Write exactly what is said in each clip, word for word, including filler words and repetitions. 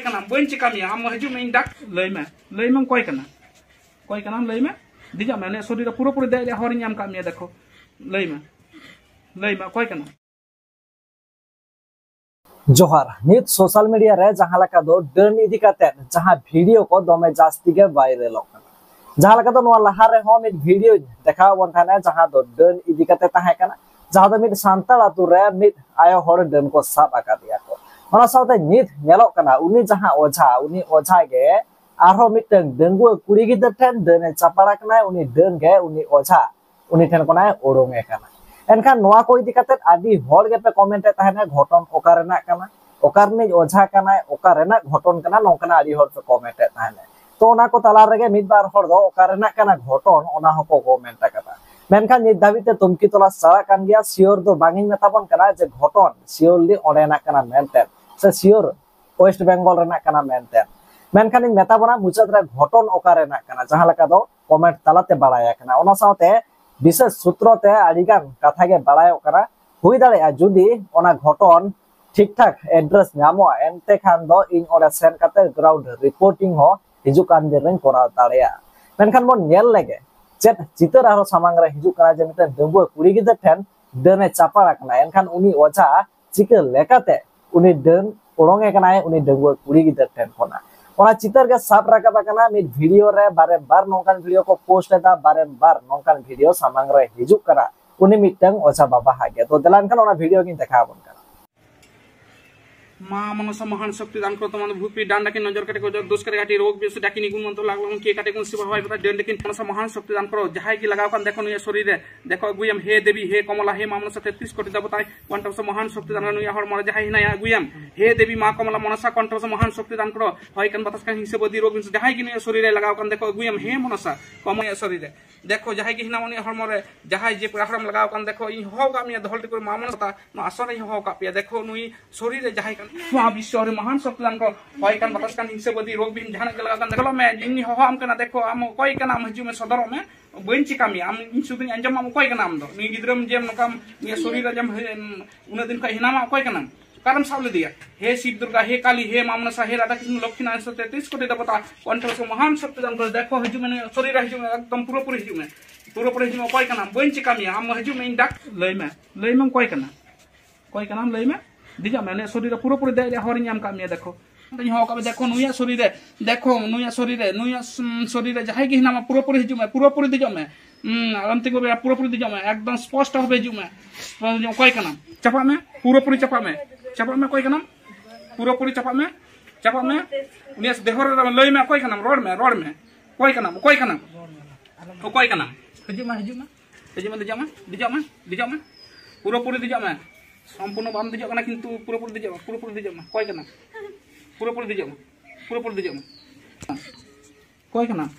ᱠᱟᱱᱟᱢ, ᱵᱟᱹᱧ ᱪᱤᱠᱟ ᱢᱮᱭᱟ, ᱟᱢ ᱦᱤᱡᱩᱜ ᱢᱮ, ᱤᱧ ᱰᱟᱠ-, ᱞᱟᱹᱭ ᱢᱮ, ᱞᱟᱹᱭ ᱢᱮ, ᱚᱠᱚᱭ ᱠᱟᱱᱟ? ᱚᱠᱚᱭ ᱠᱟᱱᱟᱢ? ᱞᱟᱹᱭ ᱢᱮ, ᱫᱮᱡᱚᱜ ᱢᱮ, ᱩᱱᱤᱭᱟᱜ ᱥᱚᱨᱤᱨ ᱨᱮ ᱯᱩᱨᱟᱹᱯᱩᱨᱤ ᱫᱮᱡ ᱨᱮᱭᱟᱜ ᱦᱚᱨᱤᱧ ᱮᱢ ᱠᱟᱜ ᱢᱮᱭᱟ, ᱫᱮᱠᱷᱚ, ᱞᱟᱹᱭ ᱢᱮ, ᱞᱟᱹᱭ ᱢᱮ, ᱚᱠᱚᱭ ᱠᱟᱱᱟᱢ? ᱡᱚᱦᱟᱨ᱾ ᱱᱤᱛ social media ᱨᱮ ᱡᱟᱦᱟᱸ ᱞᱮᱠᱟ ᱫᱚ ᱰᱟᱹᱱ ᱤᱫᱤ ᱠᱟᱛᱮ ᱡᱟᱦᱟᱸ video ᱠᱚ ᱫᱚᱢᱮ ᱡᱟᱹᱥᱛᱤ ᱜᱮ viralᱚᱜ ᱠᱟᱱᱟ, ᱡᱟᱦᱟᱸ ᱞᱮᱠᱟ ᱫᱚ ᱱᱚᱣᱟ ᱞᱟᱦᱟ ᱨᱮᱦᱚᱸ ᱢᱤᱫ videoᱧ ᱫᱮᱠᱷᱟᱣ ᱵᱚᱱ ᱛᱟᱦᱮᱱᱟ, ᱡᱟᱦᱟᱸ ᱫᱚ ᱰᱟᱹᱱ ᱤᱫᱤ ᱠᱟᱛᱮ ᱛᱟᱦᱮᱸ ᱠᱟᱱᱟ, ᱡᱟᱦᱟᱸ ᱫᱚ ᱢᱤᱫ ᱥᱟᱱᱛᱟᱲ ᱟᱛᱳ ᱨᱮ ᱢᱤᱫ ᱟᱭᱳ ᱦᱚᱲ ᱰᱟᱹᱱ ᱠᱚ ᱥᱟᱵ ᱟᱠᱟᱫᱮᱭᱟ ᱠᱚ᱾ ᱚᱱᱟ ᱥᱟᱶᱛᱮ ᱱᱤᱛ ᱧᱮᱞᱚᱜ ᱠᱟᱱᱟ, ᱩᱱᱤ ᱡᱟᱦᱟᱸ ᱚᱡᱷᱟ, ᱩᱱᱤ ᱚᱡᱷᱟ ᱜᱮ ᱟᱨᱦᱚᱸ ᱢᱤᱫᱴᱟᱝ ᱰᱟᱺᱜᱩᱣᱟᱹ ᱠᱩᱲᱤ ᱜᱤᱫᱟᱹᱨ ᱴᱷᱮᱱ ᱰᱟᱹᱱ ᱮ ᱪᱟᱯᱟᱲ ᱟᱠᱟᱱᱟᱭ, ᱩᱱᱤ ᱰᱟᱹᱱ ᱜᱮ ᱩᱱᱤ ᱚᱡᱷᱟ ᱩᱱᱤ ᱴᱷᱮᱱ ᱠᱷᱚᱱᱟᱜ ᱮ ᱩᱰᱩᱝ ᱮ ᱠᱟᱱᱟ᱾ ᱮᱱᱠᱷᱟᱱ ᱱᱚᱣᱟ ᱠᱚ ᱤᱫᱤ ᱠᱟᱛᱮ ᱟᱹᱰᱤ ᱦᱚᱲ ᱜᱮᱯᱮ comment ᱮᱫ ᱛᱟᱦᱮᱱᱟ, ᱜᱷᱚᱴᱚᱱ ᱚᱠᱟ ᱨᱮᱱᱟᱜ ᱠᱟᱱᱟ, ᱚᱠᱟ ᱨᱤᱱᱤᱡ ᱚᱡᱷᱟ ᱠᱟᱱᱟᱭ, ᱚᱠᱟ ᱨᱮᱱᱟᱜ ᱜᱷᱚᱴᱚᱱ ᱠᱟᱱᱟ, ᱱᱚᱝᱠᱟᱱᱟᱜ ᱟᱹᱰᱤ ᱦᱚᱲ ᱯᱮ comment ᱮᱫ ᱛᱟᱦᱮᱱᱟ᱾ ᱛᱚ ᱚᱱᱟ ᱠᱚ ᱛᱟᱞᱟ ᱨᱮᱜᱮ ᱢᱤᱫ ᱵᱟᱨ ᱦᱚᱲ ᱫᱚ ᱚᱠᱟ ᱨᱮᱱᱟᱜ ᱠᱟᱱᱟ ᱜᱷᱚᱴᱚᱱ, ᱚᱱᱟ ᱦᱚᱸᱠᱚ comment ᱟᱠᱟᱫᱟ᱾ ᱢᱮᱱᱠᱷᱟᱱ ᱱᱤᱛ ᱫᱷᱟᱹᱵᱤᱡ ᱛᱮ ᱛᱩᱢᱠᱤ ᱛᱚᱞᱟᱥ ᱪᱟᱞᱟᱜ ᱠᱟᱱ ᱜᱮᱭᱟ᱾ sure ᱫᱚ ᱵᱟᱝ ᱤᱧ ᱢᱮᱛᱟ ᱵᱚᱱ ᱠᱟᱱᱟ ᱡᱮ ᱜᱷᱚᱴᱚᱱ surely ᱚᱸᱰᱮᱱᱟᱜ ᱠᱟᱱᱟ ᱢᱮᱱᱛᱮ, ᱥᱮ sure West Bengal ᱨᱮᱱᱟᱜ ᱠᱟᱱᱟ ᱢᱮᱱᱛᱮ᱾ ᱢᱮᱱᱠᱷᱟᱱ ᱤᱧ ᱢᱮᱛᱟ ᱵᱚᱱᱟ ᱢᱩᱪᱟᱹᱫ ᱨᱮ ᱜᱷᱚᱴᱚᱱ ᱚᱠᱟ ᱨᱮᱱᱟᱜ ᱠᱟᱱᱟ, ᱡᱟᱦᱟᱸ ᱞᱮᱠᱟ ᱫᱚ comment ᱛᱟᱞᱟᱛᱮ ᱵᱟᱲᱟᱭ ᱟᱠᱟᱱᱟ᱾ ᱚᱱᱟ ᱥᱟᱶᱛᱮ ᱵᱤᱥᱮᱥ ᱥᱩᱛᱨᱚ ᱛᱮ ᱟᱹᱰᱤ ᱜᱟᱱ ᱠᱟᱛᱷᱟ ᱜᱮ ᱵᱟᱲᱟᱭᱚᱜ ᱠᱟᱱᱟ᱾ ᱦᱩᱭ ᱫᱟᱲᱮᱭᱟᱜᱼᱟ ᱡᱩᱫᱤ ᱚᱱᱟ ᱜᱷᱚᱴᱚᱱ ᱴᱷᱤᱠ ᱴᱷᱟᱠ address ᱧᱟᱢᱚᱜᱼᱟ, ᱮᱱᱛᱮ ᱠᱷᱟᱱ ᱫᱚ ᱤᱧ ᱚᱸᱰᱮ ᱥᱮᱱ ᱠᱟᱛᱮ ground reporting ᱦᱚᱸ ᱦᱤᱡᱩᱜ ᱠᱟᱱ ᱫᱤᱱ ᱨᱮᱧ ᱠᱚᱨᱟᱣ ᱫᱟᱲᱮᱭᱟᱜᱼᱟ᱾ ᱢᱮᱱᱠᱷᱟᱱ ᱵᱚᱱ ᱧᱮᱞ ᱞᱮᱜᱮ ᱪᱮᱫ ᱪᱤᱛᱟᱹᱨ ᱟᱨᱦᱚᱸ ᱥᱟᱢᱟᱝ ᱨᱮ ᱦᱤᱡᱩᱜ ᱠᱟᱱᱟ, ᱡᱮ ᱢᱤᱫᱴᱮᱱ ᱰᱟᱺᱜᱩᱣᱟᱹ ᱠᱩᱲᱤ ᱜᱤᱫᱟᱹᱨ ᱴᱷᱮᱱ ᱰᱟᱹᱱ ᱮ ᱪᱟᱯᱟᱲ ᱟᱠᱟᱱᱟ᱾ ᱮᱱᱠᱷᱟᱱ ᱩᱱᱤ ᱚᱡᱷᱟ ᱪᱤᱠᱟᱹ ᱞᱮᱠᱟᱛᱮ ᱩᱱᱤ ᱰᱟᱹᱱ ᱚᱲᱚᱝ ᱮ ᱠᱟᱱᱟᱭ, ᱩᱱᱤ ᱰᱟᱺᱜᱩᱣᱟᱹ ᱠᱩᱲᱤ ᱜᱤᱫᱟᱹᱨ ᱴᱷᱮᱱ ᱠᱷᱚᱱᱟᱜ᱾ ᱚᱱᱟ ᱪᱤᱛᱟᱹᱨ ᱜᱮ ᱥᱟᱵ ᱨᱟᱠᱟᱵ ᱟᱠᱟᱱᱟ᱾ ᱢᱤᱫ video ᱨᱮ ᱵᱟᱨᱮ ᱵᱟᱨ ᱱᱚᱝᱠᱟᱱ video ᱠᱚ post ᱮᱫᱟ, ᱵᱟᱨᱮ ᱵᱟᱨ ᱱᱚᱝᱠᱟᱱ video ᱥᱟᱢᱟᱝ ᱨᱮ ᱦᱤᱡᱩᱜ ᱠᱟᱱᱟ ᱩᱱᱤ ᱢᱤᱫᱴᱟᱝ ᱚᱡᱷᱟ ᱵᱟᱵᱟ ᱦᱟᱜ ᱜᱮ᱾ ᱛᱚ ᱫᱮᱞᱟ ᱮᱱᱠᱷᱟᱱ ᱚᱱᱟ video ᱜᱤᱧ ᱫᱮᱠᱷᱟᱣ ᱟᱵᱚᱱ ᱠᱟᱱᱟ᱾ মা মনসা মহান শক্তি দান করো, তোমাদের ভূপি ডান ডাকি নজর কাটে গজর দোষ কাটে ঘাটি রোগ বিষ ডাকিনি গুণ মন্ত্র লাগলো কি কাটে কোন শিব হয় কথা ডান ডাকি মনসা মহান শক্তি দান করো। ᱡᱟᱦᱟᱸᱭ ᱜᱮ ᱞᱟᱜᱟᱣ ᱠᱟᱱ ᱫᱮᱠᱷᱚ ᱱᱩᱭᱟᱜ ᱥᱚᱨᱤᱨ ᱨᱮ, ᱫᱮᱠᱷᱚ ᱟᱹᱜᱩᱭᱟᱢ ᱦᱮ ᱫᱮᱵᱤ ᱦᱮ ᱠᱚᱢᱚᱞᱟ ᱦᱮ ᱢᱟ ᱢᱚᱱᱥᱟ ᱛᱮᱛᱨᱤᱥ ᱠᱳᱴᱤ ᱫᱮᱵᱚᱛᱟ ᱠᱚᱱᱴᱷᱚ ᱥᱮ ᱢᱚᱦᱟᱱ ᱥᱚᱠᱛᱤ ᱫᱟᱱ ᱱᱩᱭᱟᱜ ᱦᱚᱲᱢᱚ ᱨᱮ ᱡᱟᱦᱟᱸᱭ ᱦᱮᱱᱟᱭᱟ ᱟᱹᱜᱩᱭᱟᱢ᱾ ᱦᱮ ᱫᱮᱵᱤ ᱢᱟ ᱠᱚᱢᱚᱞᱟ ᱢᱚᱱᱥᱟ ᱠᱚᱱᱴᱷᱚ ᱥᱮ ᱢᱚᱦᱟᱱ ᱥᱚᱠᱛᱤ ᱫᱟᱱ ᱠᱚᱨᱚ᱾ ᱦᱚᱭ ᱠᱟᱱ ᱵᱟᱛᱟᱥ ᱠᱟᱱ ᱦᱤᱥᱟᱹᱵ ᱟᱹᱫᱤ ᱨᱳᱜᱽ ᱵᱤᱱ ᱡᱟᱦᱟᱸᱭ ᱜᱮ ᱱᱩᱭᱟᱜ ᱥᱚᱨᱤᱨ ᱨᱮ ᱞᱟᱜᱟᱣ ᱠᱟᱱ ᱫᱮᱠᱷᱚ ᱟᱹᱜᱩᱭᱟᱢ ᱦᱮ ᱢᱚᱱᱥᱟ ᱠᱚᱢᱚᱞᱟ ᱥᱚᱨᱤᱨ ᱨᱮ᱾ ᱫᱮᱠᱷᱚ ᱡᱟᱦᱟᱸᱭ ᱜᱮ ᱦᱮᱱᱟᱢ ᱩᱱᱤᱭᱟᱜ ᱦᱚᱲᱢᱚ ᱨᱮ ᱡᱟᱦᱟᱸᱭ ᱡᱮ ᱯᱮᱲᱟ ᱦᱚᱲᱮᱢ ᱞᱟᱜᱟᱣ ᱠᱟᱱ ᱫᱮᱠᱷᱚ ᱤᱧ ᱦᱚᱦᱚ ᱠᱟᱜ ᱢᱮᱭᱟ ᱫᱚᱦᱚᱞ ᱴᱤᱠᱩᱨ ᱢᱟ ᱢᱚᱱᱥᱟ ᱱᱚᱣᱟ ᱟᱥᱚᱨ ᱤᱧ ᱦᱚᱦᱚ ᱠᱟᱜ ᱯᱮᱭᱟ᱾ ᱫᱮᱠᱷᱚ ᱱᱩᱭ ᱥᱚᱨᱤᱨ ᱨᱮ ᱡᱟᱦᱟᱸᱭ ᱠᱟᱱ ᱱᱚᱣᱟ ᱵᱤᱥᱥᱚ ᱨᱮ ᱢᱚᱦᱟᱱ ᱥᱚᱠᱛᱤ ᱫᱟᱱ ᱠᱚ ᱦᱚᱭ ᱠᱟᱱ ᱵᱟᱛᱟᱥ ᱠᱟᱱ ᱦᱤᱥᱟᱹᱵ ᱟᱹᱫᱤ ᱨᱳᱜᱽ ᱵᱤᱦᱤᱱ ᱡᱟᱦᱟᱱᱟᱜ ᱜᱮ ᱞᱟᱜᱟᱣ ᱠᱟᱱ ᱫᱮᱠᱷᱚ ᱢᱮ ᱤᱧ ᱦᱚᱦᱚ ᱟᱢ ᱠᱟᱱᱟ᱾ ᱫᱮᱠᱷᱚ ᱟᱢ ᱚᱠᱚᱭ ᱠᱟᱱᱟᱢ ᱦᱤᱡᱩᱜ ᱢᱮ ᱥᱚᱫᱚᱨᱚᱜ ᱢᱮ᱾ ᱵᱟᱹᱧ ᱪᱤᱠᱟ ᱢᱮᱭᱟ, ᱟᱢ ᱤᱧ ᱥᱩᱫᱷᱩᱧ ᱟᱸᱡᱚᱢ ᱟᱢ ᱚᱠᱚᱭ ᱠᱟᱱᱟᱢ ᱟᱢ ᱫᱚ? ᱱᱩᱭ ᱜᱤᱫᱽᱨᱟᱹᱢ ᱡᱮ ᱱᱚᱝᱠᱟᱢ ᱱᱩᱭᱟᱜ ᱥᱚᱨᱤᱨ ᱨᱮ ᱡᱮᱢ ᱩᱱᱟᱹᱜ ᱫᱤᱱ ᱠᱷᱚᱱ ᱦᱮᱱᱟᱢᱟ ᱚᱠᱚᱭ ᱠᱟᱱᱟᱢ? ᱚᱠᱟᱨᱮᱢ ᱥᱟᱵ ᱞᱮᱫᱮᱭᱟ? ᱦᱮ ᱥᱤᱵ ᱫᱩᱨᱜᱟ, ᱦᱮ ᱠᱟᱞᱤ, ᱦᱮ ᱢᱟ ᱢᱚᱱᱥᱟ, ᱦᱮ ᱨᱟᱫᱷᱟ ᱠᱨᱤᱥᱱ, ᱞᱚᱠᱠᱷᱤ ᱱᱟᱨᱟᱭᱚᱱ ᱥᱚᱛᱮ ᱛᱮᱭᱤᱥ ᱠᱳᱴᱤ ᱫᱮᱵᱚᱛᱟ ᱠᱚᱱᱴᱷᱚ ᱥᱮ ᱢᱚᱦᱟᱱ ᱥᱚᱠᱛᱤ ᱫᱟᱱ ᱠᱚᱨᱮ᱾ ᱫᱮᱠᱷᱚ, ᱦᱤᱡᱩᱜ ᱢᱮ, ᱱᱩᱭᱟᱜ ᱥᱚᱨᱤᱨ ᱨᱮ ᱦᱤᱡᱩᱜ ᱢᱮ, ᱮᱠᱫᱚᱢ ᱯᱩᱨᱟᱹᱯᱩᱨᱤ ᱦᱤᱡᱩᱜ ᱢᱮ, ᱯᱩᱨᱟᱹᱯᱩᱨᱤ ᱦᱤᱡᱩᱜ ᱢᱮ᱾ ᱚᱠᱚᱭ ᱠᱟᱱᱟᱢ? ᱵᱟᱹᱧ ᱪᱤᱠᱟ ᱢᱮᱭᱟ, ᱟᱢ ᱦᱤᱡᱩᱜ ᱢᱮ, ᱤᱧ ᱰᱟᱠ ᱞᱟᱹᱭ ᱢᱮ, ᱞᱟᱹᱭ ᱢᱮ, ᱚᱠᱚᱭ ᱠᱟᱱᱟ? ᱚᱠᱚᱭ ᱠᱟᱱᱟᱢ? ᱞᱟᱹᱭ ᱢᱮ᱾ ᱫᱮᱡᱚᱜ ᱢᱮ, ᱩᱱᱤᱭᱟᱜ ᱥᱚᱨᱤᱨ ᱨᱮ ᱯᱩᱨᱟᱹᱯᱩᱨᱤ ᱫᱮᱡ ᱨᱮᱭᱟᱜ ᱦᱚᱨᱤᱧ ᱮᱢ ᱠᱟᱜ ᱢᱮᱭᱟ᱾ ᱫᱮᱠᱷᱚ, ᱤᱧ ᱦᱚᱦᱚ ᱠᱟᱜ ᱢᱮ, ᱫᱮᱠᱷᱚ, ᱱᱩᱭᱟᱜ ᱥᱚᱨᱤᱨ ᱨᱮ, ᱫᱮᱠᱷᱚ, ᱱᱩᱭᱟᱜ ᱥᱚᱨᱤᱨ ᱨᱮ, ᱱᱩᱭᱟᱜ ᱥᱚᱨᱤᱨ ᱨᱮ ᱡᱟᱦᱟᱸᱭ ᱜᱮ ᱦᱮᱱᱟᱢᱟ, ᱯᱩᱨᱟᱹᱯᱩᱨᱤ ᱦᱤᱡᱩᱜ ᱢᱮ, ᱯᱩᱨᱟᱹᱯᱩᱨᱤ ᱫᱮᱡᱚᱜ ᱢᱮ᱾ ᱦᱩᱸ, ᱟᱞᱚᱢ ᱛᱤᱸᱜᱩ ᱵᱮᱭᱟ, ᱯᱩᱨᱟᱹᱯᱩᱨᱤ ᱫᱮᱡᱚᱜ ᱢᱮ, ᱮᱠᱫᱚᱢ ᱥᱯᱚᱥᱴᱚ ᱵᱷᱟᱵᱮ ᱦᱤᱡᱩᱜ ᱢᱮ᱾ ᱚᱠᱚᱭ ᱠᱟᱱᱟᱢ? ᱪᱟᱯᱟᱜ ᱢᱮ, ᱯᱩᱨᱟᱹᱯᱩᱨᱤ ᱪᱟᱯᱟᱜ ᱢᱮ, ᱪᱟᱯᱟᱜ ᱢᱮ᱾ ᱚᱠᱚᱭ ᱠᱟᱱᱟᱢ? ᱯᱩᱨᱟᱹᱯᱩᱨᱤ ᱪᱟᱯᱟᱜ ᱢᱮ, ᱪᱟᱯᱟᱜ ᱢᱮ᱾ ᱩᱱᱤᱭᱟᱜ ᱫᱮᱦᱚ ᱨᱮ ᱞᱟᱹᱭ ᱢᱮ, ᱚᱠᱚᱭ ᱠᱟᱱᱟᱢ? ᱨᱚᱲ ᱢᱮ, ᱨᱚᱲ ᱢᱮ᱾ ᱚᱠᱚᱭ ᱠᱟᱱᱟᱢ? ᱚᱠᱚᱭ ᱠᱟᱱᱟᱢ? ᱚᱠᱚᱭ ᱠᱟᱱᱟᱢ? ᱦᱤᱡᱩᱜ ᱢᱮ, ᱦᱤᱡᱩᱜ ᱢᱮ, ᱦᱤᱡᱩᱜ ᱢᱮ, ᱫᱮᱡᱚᱜ ᱢᱮ, ᱫᱮᱡᱚᱜ ᱢᱮ, ᱫᱮᱡᱚᱜ ᱢᱮ, ᱯᱩᱨᱟᱹᱯᱩᱨᱤ ᱫᱮᱡᱚᱜ ᱢᱮ᱾ ᱥᱚᱢᱯᱩᱨᱱᱚ ᱵᱟᱢ ᱫᱮᱡᱚᱜ ᱠᱟᱱᱟ, ᱠᱤᱱᱛᱩ ᱯᱩᱨᱟᱹᱯᱩᱨᱤ ᱫᱮᱡᱚᱜ ᱢᱮ, ᱯᱩᱨᱟᱹᱯᱩᱨᱤ ᱫᱮᱡᱚᱜ ᱢᱮ᱾ ᱚᱠᱚᱭ ᱠᱟᱱᱟᱢ? ᱯᱩᱨᱟᱹᱯᱩᱨᱤ ᱫᱮᱡᱚᱜ ᱢᱮ, ᱯᱩᱨᱟᱹᱯᱩᱨᱤ ᱫᱮᱡᱚᱜ ᱢᱮ᱾ ᱚᱠᱚᱭ ᱠᱟᱱᱟᱢ?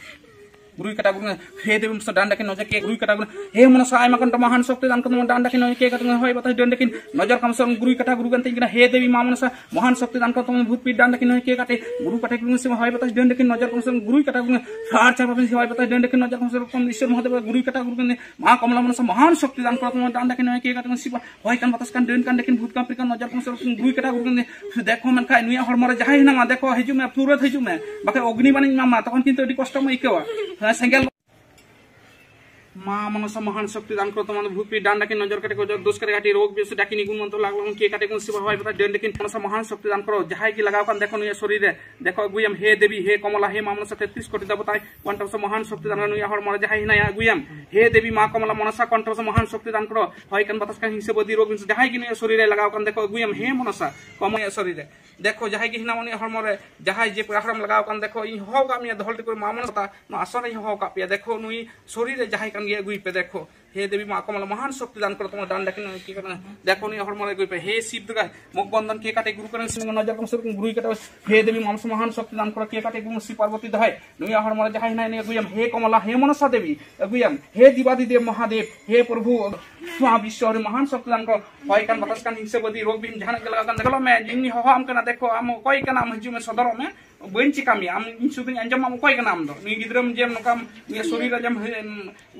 ᱜᱩᱨᱩᱭ ᱠᱟᱴᱟ ᱜᱩᱨᱩ, ᱦᱮ ᱫᱮᱵᱤ ᱢᱚᱱᱥᱟ ᱰᱟᱱ ᱰᱟᱠᱤᱱ ᱱᱚᱡᱚᱨ ᱠᱮ ᱜᱩᱨᱩᱭ ᱠᱟᱴᱟ ᱜᱩᱨᱩ, ᱦᱮ ᱢᱚᱱᱥᱟ ᱟᱭᱢᱟ ᱠᱚᱱᱴᱷᱚ ᱢᱚᱦᱟᱱ ᱥᱚᱠᱛᱤ ᱫᱟᱱ ᱠᱚᱨᱚ ᱛᱚᱢᱚ ᱰᱟᱱ ᱰᱟᱠᱤᱱ ᱱᱚᱡᱚᱨ ᱠᱮ ᱠᱟᱴᱟ ᱦᱚᱭ ᱵᱟᱛᱟᱥ ᱰᱟᱹᱱ ᱰᱟᱠᱤᱱ ᱱᱚᱡᱚᱨ ᱠᱟᱢ ᱥᱚᱨ ᱜᱩᱨᱩᱭ ᱠᱟᱴᱟ ᱜᱩᱨᱩ ᱠᱟᱱ ᱛᱤᱧ ᱠᱟᱱᱟ, ᱦᱮ ᱫᱮᱵᱤ ᱢᱟ ᱢᱚᱱᱥᱟ ᱢᱚᱦᱟᱱ ᱥᱚᱠᱛᱤ ᱫᱟᱱ ᱠᱚᱨᱚ ᱛᱚᱢᱚ ᱵᱷᱩᱛ ᱯᱤ ᱰᱟᱱ ᱰᱟᱠᱤᱱ ᱱᱚᱡᱚᱨ ᱠᱮ ᱠᱟᱴᱟ ᱜᱩᱨᱩ ᱠᱟᱴᱟ ᱜᱩᱨᱩ ᱥᱮ ᱦᱚᱭ ᱵᱟᱛᱟᱥ ᱰᱟᱹᱱ ᱰᱟᱠᱤᱱ ᱱᱚᱡᱚᱨ ᱠᱟᱢ ᱥᱚᱨ ᱜᱩᱨᱩᱭ ᱠᱟᱴᱟ ᱜᱩᱨᱩ ᱥᱟᱨ ᱪᱟᱨ ᱵᱟᱯᱤ ᱦᱚᱭ ᱵᱟᱛᱟᱥ ᱰᱟᱹᱱ ᱰᱟᱠᱤᱱ ᱱᱚᱡᱚᱨ ᱠᱟᱢ ᱥᱚᱨ ᱤᱥᱚᱨ ᱢᱚᱦᱟᱫᱮᱵ ᱜᱩᱨᱩᱭ ᱠᱟᱴᱟ ᱜᱩᱨᱩ ᱠᱟᱱ ᱢᱟ ᱠᱚᱢᱞᱟ ᱢᱚᱱᱥᱟ ᱢᱚᱦᱟᱱ ᱥᱚᱠᱛᱤ ᱫᱟᱱ ᱠᱚᱨᱚ ᱛᱚᱢᱚ ᱰᱟᱱ ᱰᱟᱠᱤᱱ ᱱᱚᱡᱚᱨ ᱠᱮ ᱠᱟᱴᱟ ᱥᱤᱵᱟ ᱦᱚᱭ ᱠᱟᱱ ᱵᱟᱛᱟᱥ ᱠᱟᱱ ᱰᱟᱹᱱ ᱠᱟᱱ ᱰᱟᱠᱤᱱ ᱵᱷᱩᱛ ᱠᱟᱱ ᱯᱤ ᱠᱟᱱ ᱱᱚᱡᱚᱨ ᱠᱟᱢ ᱥᱚᱨ ᱜᱩᱨᱩᱭ ᱠᱟᱴᱟ ᱜᱩᱨᱩ ᱠᱟᱱ ᱫᱮᱠᱷᱚ ᱢᱮᱱᱠᱷᱟᱱ ᱱᱩᱭᱟᱜ ᱦᱚᱲᱢᱚ ᱨᱮ ᱡᱟᱦᱟᱸᱭ ᱦᱮᱱᱟᱢᱟ, ᱫᱮᱠᱷᱚ, ᱦᱤᱡᱩᱜ ᱢᱮ, ᱛᱩᱨᱟᱹᱛ ᱦᱤᱡᱩᱜ ᱢᱮ, ᱵᱟᱠᱷᱟᱡ ᱚᱜᱽᱱᱤ ᱵᱟᱱᱤᱧ ᱮᱢᱟᱢᱟ, ᱛᱚᱠᱷᱚᱱ ᱠᱤᱱᱛᱩ ᱟᱹᱰᱤ ᱠᱚᱥᱴᱚᱢ ᱟᱹᱭᱠᱟᱹᱣᱟ᱾ ᱦᱮᱸ, ᱥᱮᱸᱜᱮᱞ᱾ ᱢᱟ ᱢᱚᱱᱥᱟ ᱢᱚᱦᱟᱱ ᱥᱚᱠᱛᱤ ᱫᱟᱱ ᱠᱚᱨᱚ ᱛᱚᱢᱟ ᱵᱷᱩᱯᱤ ᱰᱟᱱ ᱰᱟᱠᱤᱱ ᱱᱚᱡᱚᱨ ᱠᱟᱴᱮ ᱠᱚ ᱡᱚᱨ ᱫᱳᱥ ᱠᱟᱨᱮ ᱜᱷᱟᱴᱤ ᱨᱳᱜᱽ ᱵᱤᱥ ᱰᱟᱠᱤᱱ ᱤᱜᱩᱱ ᱢᱚᱱᱛᱚ ᱞᱟᱜ ᱞᱚᱜᱚᱱ ᱠᱤᱭᱮ ᱠᱟᱴᱮ ᱠᱚ ᱥᱤᱵᱟ ᱦᱚᱭ ᱵᱟᱛᱟ ᱰᱟᱹᱱ ᱰᱟᱠᱤᱱ ᱢᱚᱱᱥᱟ ᱢᱚᱦᱟᱱ ᱥᱚᱠᱛᱤ ᱫᱟᱱ ᱠᱚᱨᱚ ᱡᱟᱦᱟᱸᱭ ᱜᱮ ᱞᱟᱜᱟᱣ ᱠᱟᱱ ᱫᱮᱠᱷᱚ ᱱᱩᱭᱟᱜ ᱥᱚᱨᱤᱨ ᱨᱮ, ᱫᱮᱠᱷᱚ ᱟᱹᱜᱩᱭᱟᱢ ᱦᱮ ᱫᱮᱵᱤ ᱦᱮ ᱠᱚᱢᱚᱞᱟ ᱦᱮ ᱢᱟ ᱢᱚᱱᱥᱟ ᱛᱮᱛᱨᱤᱥ ᱠᱳᱴᱤ ᱫᱮᱵᱚᱛᱟᱭ ᱠᱚᱱᱴᱷᱚ ᱥᱮ ᱢᱚᱦᱟᱱ ᱥᱚᱠᱛᱤ ᱫᱟᱱ ᱱᱩᱭᱟᱜ ᱦᱚᱲᱢᱚ ᱨᱮ ᱡᱟᱦᱟᱸᱭ ᱦᱮᱱᱟᱭᱟ ᱟᱹᱜᱩᱭᱟᱢ ᱦᱮ ᱫᱮᱵᱤ ᱢᱟ ᱠᱚᱢᱚᱞᱟ ᱢᱚᱱᱥᱟ ᱠᱚᱱᱴᱷᱚ ᱥᱮ ᱢᱚᱦᱟᱱ ᱥᱚᱠᱛᱤ ᱫᱟᱱ ᱠᱚᱨᱚ ᱦᱚᱭ ᱠᱟᱱ ᱵᱟᱛᱟᱥ ᱠᱟᱱ ᱦᱤᱝᱥᱟᱹ ᱵᱟᱹᱫᱤ ᱨᱳᱜᱽ ᱵᱤᱥ ᱡᱟᱦᱟᱸᱭ ᱜᱮ ᱱᱩᱭᱟᱜ ᱥᱚᱨᱤᱨ ᱨᱮ ᱞᱟᱜᱟᱣ ᱠᱟᱱ ᱫᱮᱠᱷᱚ ᱟᱹᱜᱩᱭᱟᱢ ᱦᱮ ᱢᱚᱱᱥᱟ ᱠᱚᱢᱚᱞᱟ ᱥᱚᱨᱤᱨ ᱨᱮ ᱫᱮᱠᱷᱚ, ᱡᱟᱦᱟᱸᱭ ᱜᱮ ᱦᱮᱱᱟᱢ ᱩᱱᱤᱭᱟᱜ ᱦᱚᱲᱢᱚ ᱨᱮ, ᱡᱟᱦᱟᱸᱭ ᱡᱮ ᱯᱮᱲᱟ ᱦᱚᱲᱮᱢ ᱞᱟᱜᱟᱣ ᱠᱟᱱ, ᱫᱮᱠᱷᱚ, ᱤᱧ ᱦᱚᱦᱚ ᱟᱠᱟᱫ ᱢᱮᱭᱟ, ᱫᱚᱦᱚ ᱞᱮᱴᱤ ᱠᱚᱨᱮ ᱢᱟ ᱢᱚᱱ ᱠᱟᱛᱷᱟ, ᱱᱚᱣᱟ ᱟᱥᱚᱨ ᱨᱮᱧ ᱦᱚᱦᱚ ᱟᱠᱟᱫ ᱯᱮᱭᱟ, ᱫᱮᱠᱷᱚ, ᱱᱩᱭ ᱥᱚᱨᱤᱨ ᱨᱮ ᱡᱟᱦᱟᱸᱭ ᱠᱟᱱ ᱜᱮᱭᱟ, ᱟᱹᱜᱩᱭ ᱯᱮ, ᱫᱮᱠᱷᱚ, ᱦᱮ ᱫᱮᱵᱤ ᱢᱟ ᱠᱚᱢᱚᱞᱟ ᱢᱚᱦᱟᱱ ᱥᱚᱠᱛᱤ ᱫᱟᱱ ᱠᱚᱨᱚ ᱛᱚᱢᱟ ᱰᱟᱱ ᱰᱟᱠᱤᱱ ᱱᱚᱭ ᱠᱮ ᱠᱟᱱᱟ, ᱫᱮᱠᱷᱚ, ᱱᱩᱭᱟᱜ ᱦᱚᱲᱢᱚ ᱨᱮ ᱟᱹᱜᱩᱭ ᱯᱮ, ᱦᱮ ᱥᱤᱵ ᱫᱩᱨᱜᱟ, ᱢᱩᱠ ᱵᱚᱱᱫᱚᱱ ᱠᱮ ᱠᱟᱴᱮ ᱜᱩᱨᱩ ᱠᱟᱱᱟ, ᱥᱤᱝ ᱱᱚᱡᱚᱨ ᱠᱚᱢ ᱥᱚᱨ ᱜᱩᱨᱩᱭ ᱠᱟᱴᱟ, ᱦᱮ ᱫᱮᱵᱤ ᱢᱟ ᱢᱚᱦᱟᱱ ᱥᱚᱠᱛᱤ ᱫᱟᱱ ᱠᱚᱨᱚ ᱠᱮ ᱠᱟᱴᱮ ᱜᱩᱨᱩ ᱥᱤ ᱯᱟᱨᱵᱚᱛᱤ ᱫᱚᱦᱟᱭ, ᱱᱩᱭᱟᱜ ᱦᱚᱲᱢᱚ ᱨᱮ ᱡᱟᱦᱟᱸᱭ ᱦᱮᱱᱟᱭ, ᱱᱩᱭ ᱟᱹᱜᱩᱭᱟᱢ, ᱦᱮ ᱠᱚᱢᱚᱞᱟ, ᱦᱮ ᱢᱚᱱᱥᱟ ᱫᱮᱵᱤ, ᱟᱹᱜᱩᱭᱟᱢ, ᱦᱮ ᱫᱤᱵᱟᱫᱤᱫᱮᱵ ᱢᱚᱦᱟᱫᱮᱵ, ᱦᱮ ᱯᱨᱚᱵᱷᱩ, ᱱᱚᱣᱟ ᱵᱤᱥᱥᱚ ᱨᱮ ᱢᱚᱦᱟᱱ ᱥᱚᱠᱛᱤ ᱫᱟᱱ ᱠᱚ, ᱦᱚᱭ ᱠᱟᱱ ᱵᱟᱛᱟᱥ ᱠᱟᱱ ᱦᱤᱝᱥᱟᱹ ᱵᱟᱹᱫᱤ ᱨᱳᱜᱽ ᱵᱤᱦᱤᱱ ᱡᱟᱦᱟᱱᱟᱜ ᱜᱮ ᱞᱟᱜᱟᱣ ᱠᱟᱱ, ᱫᱮᱠᱷᱚ ᱢᱮ, ᱤᱧ ᱦᱚᱦᱚ ᱟᱢ ᱠᱟᱱᱟ, ᱫᱮᱠᱷᱚ, ᱟᱢ ᱚᱠᱚᱭ ᱠᱟᱱᱟᱢ, ᱦᱤᱡᱩᱜ ᱢᱮ, ᱥᱚᱫᱚᱨᱚᱜ ᱢᱮ, ᱵᱟᱹᱧ ᱪᱤᱠᱟ ᱢᱮᱭᱟ, ᱟᱢ ᱤᱧ ᱥᱩᱫᱷᱩᱧ ᱟᱸᱡᱚᱢ ᱟᱢ, ᱚᱠᱚᱭ ᱠᱟᱱᱟᱢ ᱟᱢ ᱫᱚ? ᱱᱩᱭ ᱜᱤᱫᱽᱨᱟᱹᱢ ᱡᱮ ᱱᱚᱝᱠᱟᱢ, ᱱᱩᱭᱟᱜ ᱥᱚᱨᱤᱨ ᱨᱮ ᱡᱮᱢ,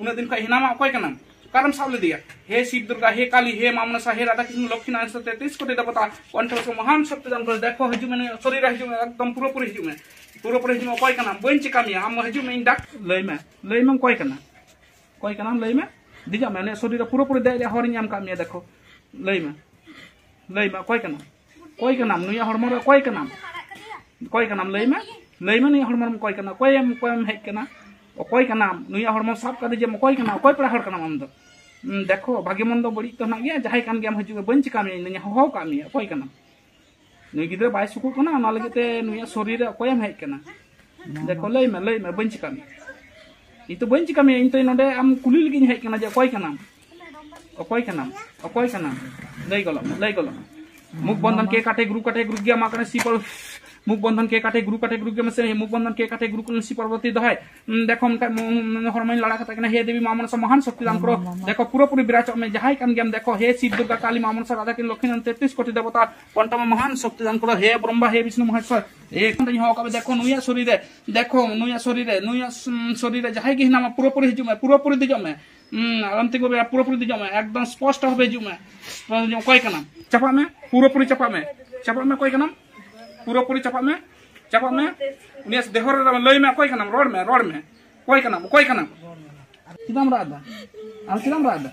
ᱩᱱᱟᱹᱜ ᱫᱤᱱ ᱠᱷᱚᱱ ᱦᱮᱱᱟᱢᱟ, ᱚᱠᱚᱭ ᱠᱟᱱᱟᱢ? ᱚᱠᱟᱨᱮᱢ ᱥᱟᱵ ᱞᱮᱫᱮᱭᱟ? ᱦᱮ ᱥᱤᱵ ᱫᱩᱨᱜᱟ, ᱦᱮ ᱠᱟᱞᱤ, ᱦᱮ ᱢᱟ ᱢᱚᱱᱥᱟ, ᱦᱮ ᱨᱟᱫᱷᱟ ᱠᱨᱤᱥᱱ, ᱞᱚᱠᱠᱷᱤ ᱱᱟᱨᱟᱭᱚᱱ ᱥᱟᱛᱮ ᱛᱮᱭᱤᱥ ᱠᱳᱴᱤ ᱫᱮᱵᱚᱛᱟ ᱠᱚᱱᱴᱷᱚ ᱥᱮ ᱢᱚᱦᱟᱱ ᱥᱚᱠᱛᱤ ᱫᱟᱱ ᱠᱚᱨᱮ, ᱫᱮᱠᱷᱚ, ᱦᱤᱡᱩᱜ ᱢᱮ, ᱱᱩᱭᱟᱜ ᱥᱚᱨᱤᱨ ᱨᱮ ᱦᱤᱡᱩᱜ ᱢᱮ, ᱮᱠᱫᱚᱢ ᱯᱩᱨᱟᱹᱯᱩᱨᱤ ᱦᱤᱡᱩᱜ ᱢᱮ, ᱯᱩᱨᱟᱹᱯᱩᱨᱤ ᱦᱤᱡᱩᱜ ᱢᱮ᱾ ᱚᱠᱚᱭ ᱠᱟᱱᱟᱢ? ᱵᱟᱹᱧ ᱪᱤᱠᱟ ᱢᱮᱭᱟ, ᱟᱢ ᱦᱤᱡᱩᱜ ᱢᱮ, ᱤᱧ ᱰᱟᱠ-, ᱞᱟᱹᱭ ᱢᱮ, ᱞᱟᱹᱭ ᱢᱮ, ᱚᱠᱚᱭ ᱠᱟᱱᱟ? ᱚᱠᱚᱭ ᱠᱟᱱᱟᱢ? ᱞᱟᱹᱭ ᱢᱮ᱾ ᱫᱮᱡᱚᱜ ᱢᱮ, ᱩᱱᱤᱭᱟᱜ ᱥᱚᱨᱤᱨ ᱨᱮ ᱯᱩᱨᱟᱹᱯᱩᱨᱤ ᱫᱮᱡ ᱨᱮᱭᱟᱜ ᱦᱚᱨᱤᱧ ᱮᱢ ᱠᱟᱜ ᱢᱮᱭᱟ, ᱫᱮᱠᱷᱚ᱾ ᱞᱟᱹᱭ ᱢᱮ, ᱞᱟᱹᱭ ᱢᱮ, ᱚᱠᱚᱭ ᱠᱟᱱᱟᱢ? ᱚᱠᱚᱭ ᱠᱟᱱᱟᱢ? ᱱᱩᱭᱟᱜ ᱦᱚᱲᱢᱚ ᱨᱮ ᱚᱠᱚᱭ ᱠᱟᱱᱟᱢ? ᱚᱠᱚᱭ ᱠᱟᱱᱟᱢ? ᱞᱟᱹᱭ ᱢᱮ, ᱞᱟᱹᱭ ᱢᱮ, ᱱᱩᱭᱟᱜ ᱦᱚᱲᱢᱚ ᱨᱮᱢ ᱚᱠᱚᱭ ᱠᱟᱱᱟ? ᱚᱠᱚᱭᱮᱢ, ᱚᱠᱚᱭᱮᱢ ᱦᱮᱡ ᱠᱟᱱᱟ? ᱚᱠᱚᱭ ᱠᱟᱱᱟᱢ? ᱱᱩᱭᱟᱜ ᱦᱚᱲᱢᱚ ᱥᱟᱵ ᱠᱟᱛᱮ ᱡᱮᱢ ᱚᱠᱚᱭ ᱠᱟᱱᱟ? ᱚᱠᱚᱭ ᱯᱮᱲᱟ ᱦᱚᱲ ᱠᱟᱱᱟᱢ ᱟᱢ ᱫᱚ? ᱦᱩᱸ, ᱫᱮᱠᱷᱚ, ᱵᱷᱟᱜᱮ ᱢᱚᱱᱫᱚ ᱵᱟᱹᱲᱤᱡ ᱛᱚ ᱦᱮᱱᱟᱜ ᱜᱮᱭᱟ, ᱡᱟᱦᱟᱸᱭ ᱠᱟᱱ ᱜᱮᱭᱟᱢ ᱦᱤᱡᱩᱜ ᱢᱮ, ᱵᱟᱹᱧ ᱪᱤᱠᱟ ᱢᱮᱭᱟ, ᱤᱧ ᱫᱚᱧ ᱦᱚᱦᱚ ᱠᱟᱜ ᱢᱮᱭᱟ, ᱚᱠᱚᱭ ᱠᱟᱱᱟᱢ? ᱱᱩᱭ ᱜᱤᱫᱽᱨᱟᱹ ᱵᱟᱭ ᱥᱩᱠᱩᱜ ᱠᱟᱱᱟ, ᱚᱱᱟ ᱞᱟᱹᱜᱤᱫ ᱛᱮ ᱱᱩᱭᱟᱜ ᱥᱚᱨᱤᱨ ᱨᱮ ᱚᱠᱚᱭᱮᱢ ᱦᱮᱡ ᱠᱟᱱᱟ? ᱫᱮᱠᱷᱚ, ᱞᱟᱹᱭ ᱢᱮ, ᱞᱟᱹᱭ ᱢᱮ, ᱵᱟᱹᱧ ᱪᱤᱠᱟ ᱢᱮᱭᱟ᱾ ᱤᱧ ᱛᱚ ᱵᱟᱹᱧ ᱪᱤᱠᱟ ᱢᱮᱭᱟ, ᱤᱧ ᱛᱚ ᱱᱚᱰᱮ ᱟᱢ ᱠᱩᱞᱤ ᱞᱟᱹᱜᱤᱫ ᱤᱧ ᱦᱮᱡ ᱠᱟᱱᱟ ᱡᱮ ᱚᱠᱚᱭ ᱠᱟᱱᱟᱢ? ᱚᱠᱚᱭ ᱠᱟᱱᱟᱢ? ᱚᱠᱚᱭ ᱠᱟᱱᱟᱢ? ᱞᱟᱹᱭ ᱜᱚᱞᱚᱜ ᱢᱮ, ᱞᱟᱹᱭ ᱜᱚᱞᱚᱜ ᱢᱮ᱾ ᱢᱩᱠ ᱵᱚᱱᱫᱷᱚᱱ ᱠᱮ ᱠᱟᱴᱷᱮ ᱜᱩᱨᱩ ᱠᱟᱴᱷᱮ ᱜᱩᱨᱩ ᱜᱮ ᱟᱢᱟᱜ ᱠᱟᱱᱟ ᱥᱤ ᱯᱟᱨ-, ᱢᱩᱠ ᱵᱚᱱᱫᱷᱚᱱ ᱠᱮ ᱠᱟᱴᱷᱮ ᱜᱩᱨᱩ ᱠᱟᱴᱷᱮ ᱜᱩᱨᱩ ᱜᱮ ᱢᱮᱥᱮ, ᱢᱩᱠ ᱵᱚᱱᱫᱷᱚᱱ ᱠᱮ ᱠᱟᱴᱷᱮ ᱜᱩᱨᱩ ᱠᱟᱴᱷᱮ ᱥᱤ ᱯᱟᱨᱵᱚᱛᱤ ᱫᱚᱦᱟᱭ᱾ ᱩᱸ, ᱫᱮᱠᱷᱚ, ᱢᱮᱱᱠᱷᱟᱱ ᱢᱚ-, ᱢᱚ-, ᱦᱚᱲᱢᱚᱧ ᱞᱟᱲᱟ ᱠᱟᱛᱟ ᱠᱟᱱᱟ, ᱦᱮ ᱫᱮᱵᱤ ᱢᱟ ᱢᱚᱱᱥᱟ ᱢᱚᱦᱟᱱ ᱥᱚᱠᱛᱤ ᱫᱟᱱ ᱠᱚᱨᱚ᱾ ᱫᱮᱠᱷᱚ, ᱯᱩᱨᱟᱹᱯᱩᱨᱤ ᱵᱤᱨᱟᱪᱚᱜ ᱢᱮ, ᱡᱟᱦᱟᱸᱭ ᱠᱟᱱ ᱜᱮᱭᱟᱢ, ᱫᱮᱠᱷᱚ, ᱦᱮ ᱥᱤᱵ ᱫᱩᱨᱜᱟ ᱠᱟᱞᱤ ᱢᱟ ᱢᱚᱱᱥᱟ ᱨᱟᱫᱷᱟ ᱠᱤᱱ ᱞᱚᱠᱠᱷᱤ ᱱᱟᱨᱟᱭᱚᱱ ᱛᱮᱛᱨᱤᱥ ᱠᱳᱴᱤ ᱫᱮᱵᱚᱛᱟ, ᱠᱚᱱᱴᱷᱚ ᱢᱟ ᱢᱚᱦᱟᱱ ᱥᱚᱠᱛᱤ ᱫᱟᱱ ᱠᱚᱨᱚ, ᱦᱮ ᱵᱨᱚᱦᱢᱟ, ᱦᱮ ᱵᱤᱥᱱᱩ ᱢᱚᱦᱮᱥᱣᱚᱨ᱾ ᱮᱠ ᱫᱚᱧ ᱦᱚᱦᱚ ᱠᱟᱜ ᱢᱮ, ᱫᱮᱠᱷᱚ, ᱱᱩᱭᱟᱜ ᱥᱚᱨᱤᱨ ᱨᱮ, ᱫᱮᱠᱷᱚ, ᱱᱩᱭᱟᱜ ᱥᱚᱨᱤᱨ ᱨᱮ, ᱱᱩᱭᱟᱜ, ᱩᱸ, ᱥᱚᱨᱤᱨ ᱨᱮ ᱡᱟᱦᱟᱸᱭ ᱜᱮ ᱦᱮᱱᱟᱢᱟ, ᱯᱩᱨᱟᱹᱯᱩᱨᱤ ᱦᱤᱡᱩᱜ ᱢᱮ, ᱯᱩᱨᱟᱹᱯᱩᱨᱤ ᱫᱮᱡᱚᱜ ᱢᱮ᱾ ᱦᱩᱸ, ᱟᱞᱚᱢ ᱛᱤᱸᱜᱩ ᱵᱮᱭᱟ, ᱯᱩᱨᱟᱹᱯᱩᱨᱤ ᱫᱮᱡᱚᱜ ᱢᱮ, ᱮᱠᱫᱚᱢ ᱥᱯᱚᱥᱴᱚ ᱵᱷᱟᱵᱮ ᱦᱤᱡᱩᱜ ᱢᱮ᱾ ᱚᱠᱚᱭ ᱠᱟᱱᱟᱢ? ᱪᱟᱯᱟᱜ ᱢᱮ, ᱯᱩᱨᱟᱹᱯᱩᱨᱤ ᱪᱟᱯᱟᱜ ᱢᱮ, ᱪᱟᱯᱟᱜ ᱢᱮ, ᱚᱠᱚᱭ ᱠᱟᱱᱟᱢ? ᱯᱩᱨᱟᱹᱯᱩᱨᱤ ᱪᱟᱯᱟᱜ ᱢᱮ, ᱪᱟᱯᱟᱜ ᱢᱮ᱾ ᱩᱱᱤᱭᱟᱜ ᱫᱮᱦᱚ ᱨᱮ ᱞᱟᱹᱭ ᱢᱮ, ᱚᱠᱚᱭ ᱠᱟᱱᱟᱢ? ᱨᱚᱲ ᱢᱮ, ᱨᱚᱲ ᱢᱮ, ᱚᱠᱚᱭ ᱠᱟᱱᱟᱢ? ᱚᱠᱚᱭ ᱠᱟᱱᱟᱢ? ᱪᱮᱫᱟᱜ ᱮᱢ ᱨᱟᱜ ᱮᱫᱟ? ᱟᱢ ᱪᱮᱫᱟᱜ ᱮᱢ ᱨᱟᱜ ᱮᱫᱟ?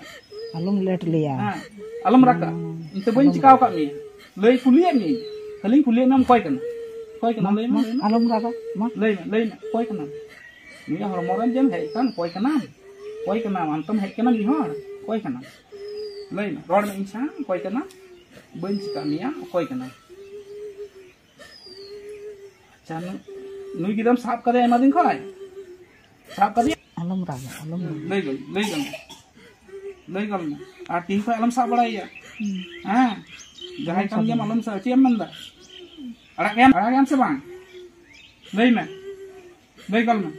ᱟᱞᱚᱢ ᱞᱮᱴ ᱞᱮᱭᱟ᱾ ᱦᱮᱸ, ᱟᱞᱚᱢ ᱨᱟᱜᱟ᱾ ᱤᱧ ᱛᱚ ᱵᱟᱹᱧ ᱪᱤᱠᱟᱹᱣ ᱟᱠᱟᱫ ᱢᱮᱭᱟ᱾ ᱞᱟᱹᱭ ᱠᱩᱞᱤᱭᱮᱫ ᱢᱤᱭᱟᱹᱧ, ᱠᱷᱟᱹᱞᱤᱧ ᱠᱩᱞᱤᱭᱮᱫ ᱢᱮᱭᱟ, ᱚᱠᱚᱭ ᱠᱟᱱᱟ? ᱚᱠᱚᱭ ᱠᱟᱱᱟᱢ? ᱞᱟᱹᱭ ᱢᱮ, ᱢᱟ, ᱞᱟᱹᱭ ᱢᱮ᱾ ᱟᱞᱚᱢ ᱨᱟᱜᱟ, ᱢᱟ᱾ ᱞᱟᱹᱭ ᱢᱮ, ᱞᱟᱹᱭ ᱢᱮ, ᱚᱠᱚᱭ ᱠᱟᱱᱟᱢ? ᱱᱩᱭᱟᱜ ᱦᱚᱲᱢᱚ ᱨᱮᱢ ᱡᱮᱢ ᱦᱮᱡ ᱟᱠᱟᱱ, ᱚᱠᱚᱭ ᱠᱟᱱᱟᱢ? ᱚᱠᱚᱭ ᱠᱟᱱᱟᱢ? ᱟᱢ ᱛᱚᱢ ᱦᱮᱡ ᱟᱠᱟᱱᱟ ᱢᱤᱫ ᱦᱚᱲ, ᱚᱠᱚᱭ ᱠᱟᱱᱟᱢ? ᱞᱟᱹᱭ ᱢᱮ, ᱨᱚᱲ ᱢᱮ ᱤᱧ ᱥᱟᱶ, ᱚᱠᱚᱭ ᱠᱟᱱᱟᱢ? ᱵᱟᱹᱧ ᱪᱤᱠᱟ ᱢᱮᱭᱟ, ᱚᱠᱚᱭ ᱠᱟᱱᱟᱢ? ᱟᱪᱪᱷᱟ, ᱱᱩᱭ, ᱱᱩᱭ ᱜᱤᱫᱽᱨᱟᱹᱢ ᱥᱟᱵ ᱠᱟᱫᱮᱭᱟ ᱟᱭᱢᱟ ᱫᱤᱱ ᱠᱷᱚᱱ? ᱥᱟᱵ ᱠᱟᱫᱮᱭᱟ? ᱟᱞᱚᱢ ᱨᱟᱜᱟ, ᱟᱞᱚᱢ ᱨᱟᱜᱟ᱾ ᱞᱟᱹᱭ ᱜᱚᱞ, ᱞᱟᱹᱭ ᱜᱚᱞ ᱢᱮ᱾ ᱞᱟᱹᱭ ᱜᱚᱞ ᱢᱮ᱾ ᱟᱨ ᱛᱤᱦᱤᱧ ᱠᱷᱚᱱ ᱟᱞᱚᱢ ᱥᱟᱵ ᱵᱟᱲᱟᱭᱮᱭᱟ᱾ ᱦᱩᱸ᱾ ᱦᱮᱸ? ᱡᱟᱦᱟᱸᱭ ᱠᱟᱱ ᱜᱮᱭᱟᱢ, ᱟᱞᱚᱢ ᱥᱟᱵ᱾ ᱪᱮᱫ ᱮᱢ ᱢᱮᱱᱫᱟ? ᱟᱲᱟᱜ ᱠᱟᱭᱟᱢ, ᱟᱲᱟᱜ ᱠᱟᱭᱟᱢ ᱥᱮ ᱵᱟᱝ? ᱞᱟᱹᱭ ᱢᱮ᱾ ᱞᱟᱹᱭ ᱜᱚᱞ ᱢᱮ᱾